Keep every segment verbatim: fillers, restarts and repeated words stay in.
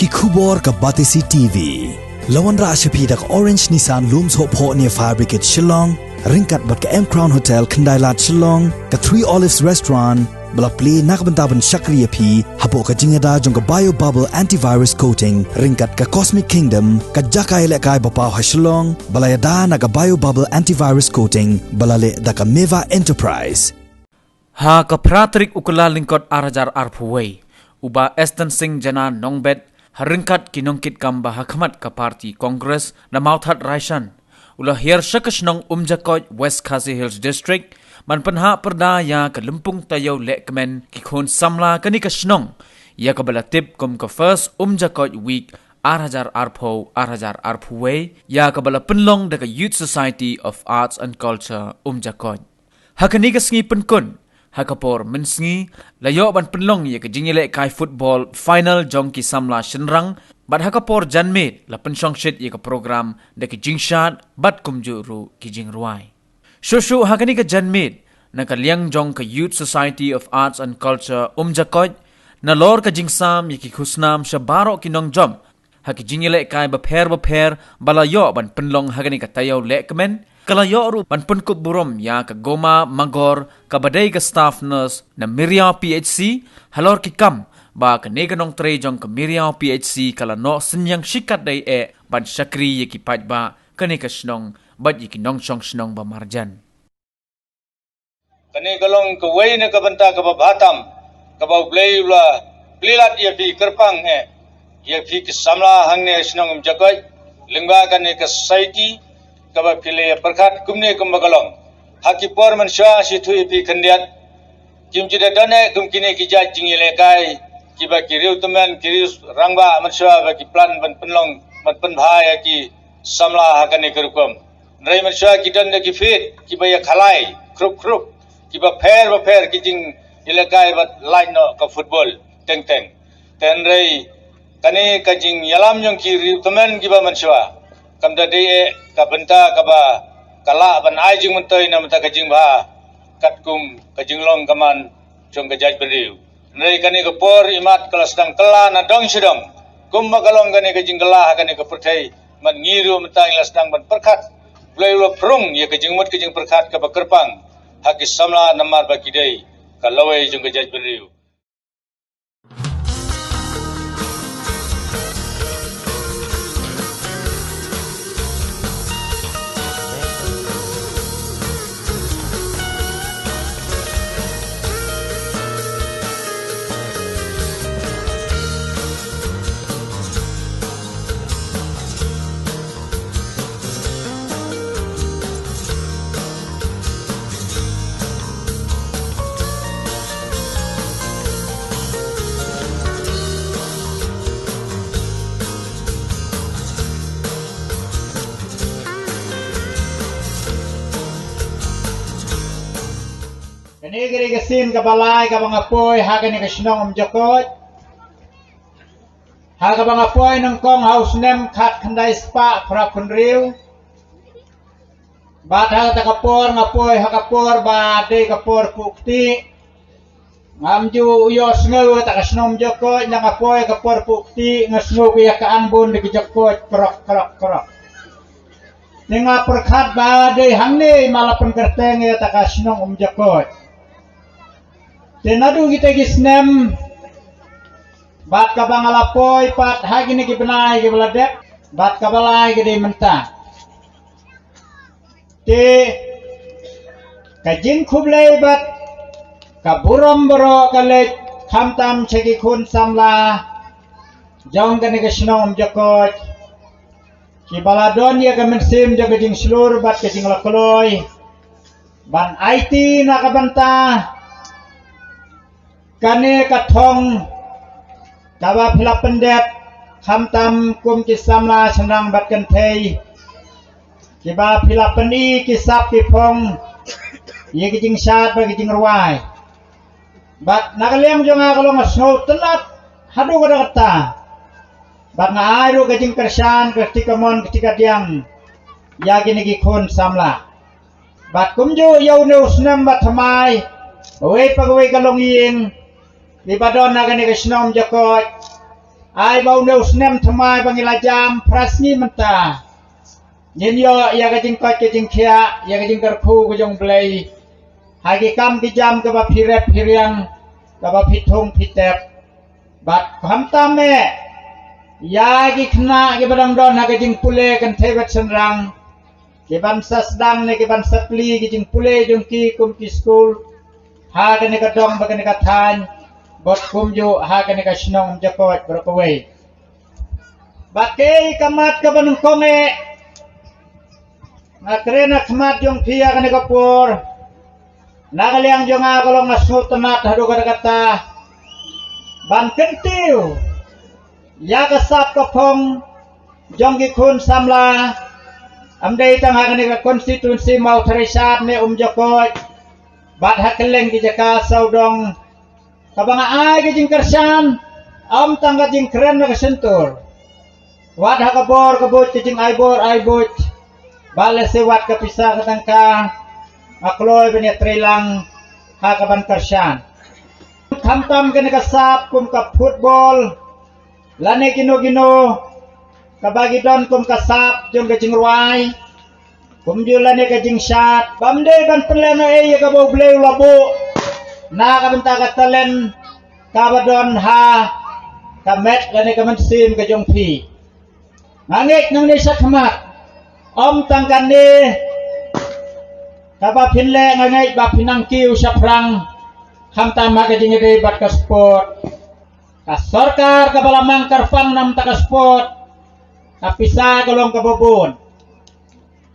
Ki khubor ka Batesi T V. La wanrah sha phi da ka Orange Nissan Lum Sohphoh near Fire Brigade Shillong, ryngkat bad ka M Crown Hotel Khyndailad Shillong, ka Three Olives Restaurant, ba la plie na ka bynta ban shakri ïa phi hapoh ka jingïada jong ka Bio Bubble Antivirus Coating, ryngkat ka Cosmic Kingdom, ka jaka ïalehkai ba paw ha Shillong, ba la ïada na ka Bio Bubble Antivirus Coating, ba la leh da ka Meva Enterprise. Ha ka phra tarik u Kyllalyngkot ar hajar arphew wei, u Bah Estensing Jana Nongbet, ha ryngkat ki nongkitkam ba ha khmat ka party Congress na Mawthadraishan, u la hiar sha ka shnong Umjakoit, West Khasi Hills District, ban pynhap pyrda ïa ka lympung taïew lehkmen ki khun samla kane ka shnong, ïa kaba la tip kum ka First Umjakoit Week ar hajar arphew, ar hajar arphew wei, ïa kaba la pynlong da ka Youth Society of Arts and Culture Umjakoit. Ha kane ka sngi pynkut, ha ka por mynsngi, la ïoh ban pynlong ïa ka jingïalehkai football final jong ki samla shynrang, bad ha ka por janmiet, la pynshongshit ïa ka program da ki jingshad, bad kumjuh ruh ki jingrwai. Shuh shuh ha kane ka janmiet, na ka liang jong ka Youth Society of Arts and Culture Umjakoit, nalor ka jingsam ïa ki khusnam sha baroh ki nongjop, ha ki jingïalehkai bapher bapher ba la ïoh ban pynlong ha kane ka taïew lehkmen, ka la ïoh ruh ban pynkup burom ïa ka Goma Magor, kaba dei ka staff nurse na Meriaw P H C, halor ki kam ba kane ka nongtrei jong ka Meriaw P H C ka la noh synñiang shikatdei eh ban shakri ïa ki paidbah kane ka shnong bad ïa ki nongshong shnong ba marjan. Kane ka long kawei na ka bynta kaba bha tam, kaba U Blei u la plie lad ïa phi kyrpang eh, ïa phi ki samla hangne shnong Umjakoit, lyngba kane ka society, kaba phi la ïa pyrkhat kumne kumba ka long. Ha ki por mynshuwa shi thuh ïa phi khyndiat, kim ju da don eh kum kine ki jait jingïalehkai, kiba ki riew tymmen, ki riew rangbah mynshuwa ba ki plan ban pynlong, ban pynbha ïa ki samla ha kane ka rukom. Hynrei mynshuwa ki don da ki field, kiba ïa khalai, khrup khrup, kiba pher bapher ki jingïalehkai bad lait noh ka football, teng teng. Te hynrei, kane ka jingïalam jong ki riew tymmen kiba mynshuwa, kam da dei eh ka bynta kaba, ka lah ban ai jingmyntoi na bynta ka jingbha, katkum ka jinglong ka man jong ka jaitbynriew. Hynrei kane ka por imat ka la sdang kylla na dong sha dong. Kumba ka long kane ka jingkylla ha kane ka pyrthei, man ngi ruh mynta ngi la sdang ban pyrkhat. U Blei u la phrung ïa ka jingmut ka jingpyrkhat kaba kyrpang ha ki samla namar ba ki dei ka lawei jong ka jaitbynriew. Kane ka dei ka sien kaba lai kaba nga poi ha kane ka shnong Umjakoit, ha kaba nga poi nyngkong ha u snem khatkhyndai spah phra phew hynriew. Bad ha kata ka por nga poi ha ka por ba dei ka por puh kti. Ngam ju ïohsngew ïa kata ka shnong Umjakoit, nga poi ka por puh kti, nga sngew ka ïa ka anbun da ki Jakoit, krok krok krok. Te nga pyrkhat ba dei hangne ma la pynkyrteng ïa kata ka shnong Umjakoit. Te naduh kita ki snem, bad kaba nga la poi pat ha kine ki bnai kiba la dep, bad kaba lai ka dei mynta. Te ka jingkhublei bad ka burom baroh ka leit khamtam sha ki khun samla jong kane ka shnong Umjakoit, kiba la don ïa ka mynsiem jong ka jingshlur bad ka jinglakloi ban aiti na ka bynta kane ka thong kaba phi la pyndep khamtam kum ki samla shynrang bad kynthei, kiba phi la pyni ki sap ki phong ïa ki jingshad bad ki jingrwai. Bad na ka liang jong nga ka long nga sngewtynnat haduh katta katta. Bad nga ai ruh ka jingkyrshan, ka kti kamon, ka kti kadiang ïa kine ki khun samla. Bad kumjuh ïa une u snem ba thymmai, kawei pa kawei ka longïing kiba don ha kane ka shnong Umjakoit, Ai ba une u snem thymmai ba ngi la jam phra sngi mynta, ngin ïoh ïa ka jingkoit ka jingkhiah, ïa ka jingkyrkhu ka jong U Blei ha ki kam ki jam kaba phi rep phi riang, kaba phi thung phi tep. Bad khamtam eh ïa ki khynnah kiba dang don ha ka jingpule kynthei bad shynrang, ki ban sa sdang ne ki ban sa plie ki jingpule jong ki kum ki skul ha kane ka dong bad kane ka thaiñ, bad kumjuh ha kane ka shnong Umjakoit baroh kawei. Bad kaei ka mat kaba nyngkong eh, nga kren ha khmat jong phi ha kane ka por, na ka liang jong nga ka long nga sngewtynnat haduh katta katta ban kyntiew ïa ka sap ka phong jong ki khun samla, ym dei tang ha kane ka constituency Mawthadraishan ne Umjakoit, bad ha kylleng ki jaka sawdong, kaba nga ai ka jingkyrshan, ym tang ka jingkren na ka shyntur, wat ha ka bor ka buit, ka jingai bor ai buit, bad lehse wat ka pisa ka tyngka, nga kloi ban ïatreilang ha kaban kyrshan. Khamtam kane ka sap kum ka football, lane kino kino kaba ki don kum ka sap jong ka jingrwai, kumjuh lane ka jingshad, bym dei ban pynlehnohei ïa kaba U Blei u la buh na ka bynta ka talent kaba don ha ka met lane ka mynsiem ka jong phi. Nga ngeit nangne shakhmat, ym tang kane kaba phin leh, nga ngeit ba phin nang kiew shaphrang, khamtam ha ka jingïadei bad ka sport. Ka sorkar kaba la mang kyrpang na ka bynta ka sport, ka pisa ka long kaba bun.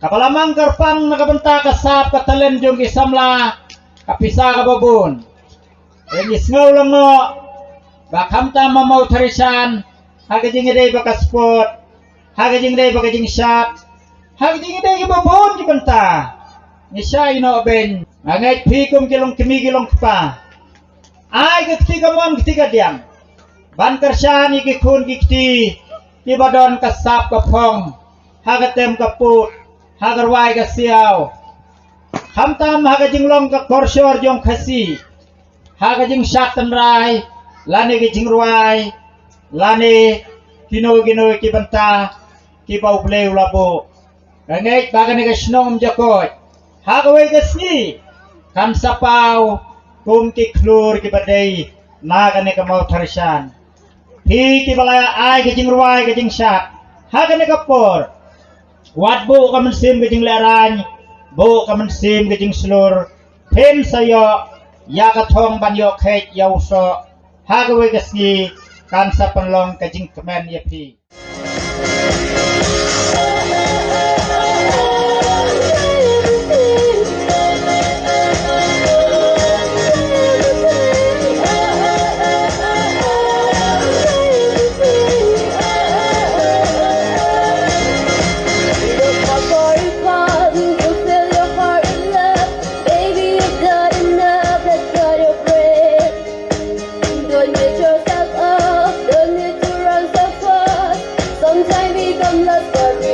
Kaba la mang kyrpang na ka bynta ka sap ka talent jong ki samla, ka pisa kaba bun. Ngi sngew lyngngoh ba khamtam ha Mawthadraishan, ha ka jingïadei bad ka sport, ha ka jingïadei bad ka jingshad, ha ka jingïadei kiba bun ki bynta, ngi shai noh beiñ. Nga ngeit phi kum ki longkmie ki longkpa, ai ka kti kamon kti kadiang ban kyrshan ïa ki khun ki kti kiba don ka sap ka phong ha ka tem ka pud, ha ka rwai ka siaw, khamtam ha ka jinglong ka korshor jong Khasi, ha ka jingshad tynrai, lane ka jingrwai, lane kino kino ki bynta kiba U Blei u la buh. Nga ngeit ba kane ka shnong Umjakoit ha kawei ka sngi kan sa paw kum ki khlur kiba dei na kane ka Mawthadraishan. Phi kiba la ai ka jingrwai ka jingshad ha kane ka por, wat buh ka mynsiem ka jinglehrain, buh ka mynsiem ka jingshlur, phin sa ïoh ïa ka thong ban ïoh kheit ïa u soh. Ha kawei ka sngi kan sa pynlong ka jingkmen ïa phi. Don't get yourself up, don't need to run so fast. Sometimes we come last, but we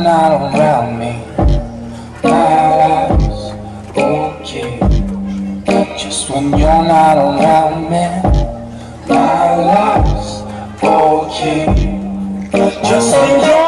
not around me, my life's okay. Just when you're not around me, my life's okay. Just when you're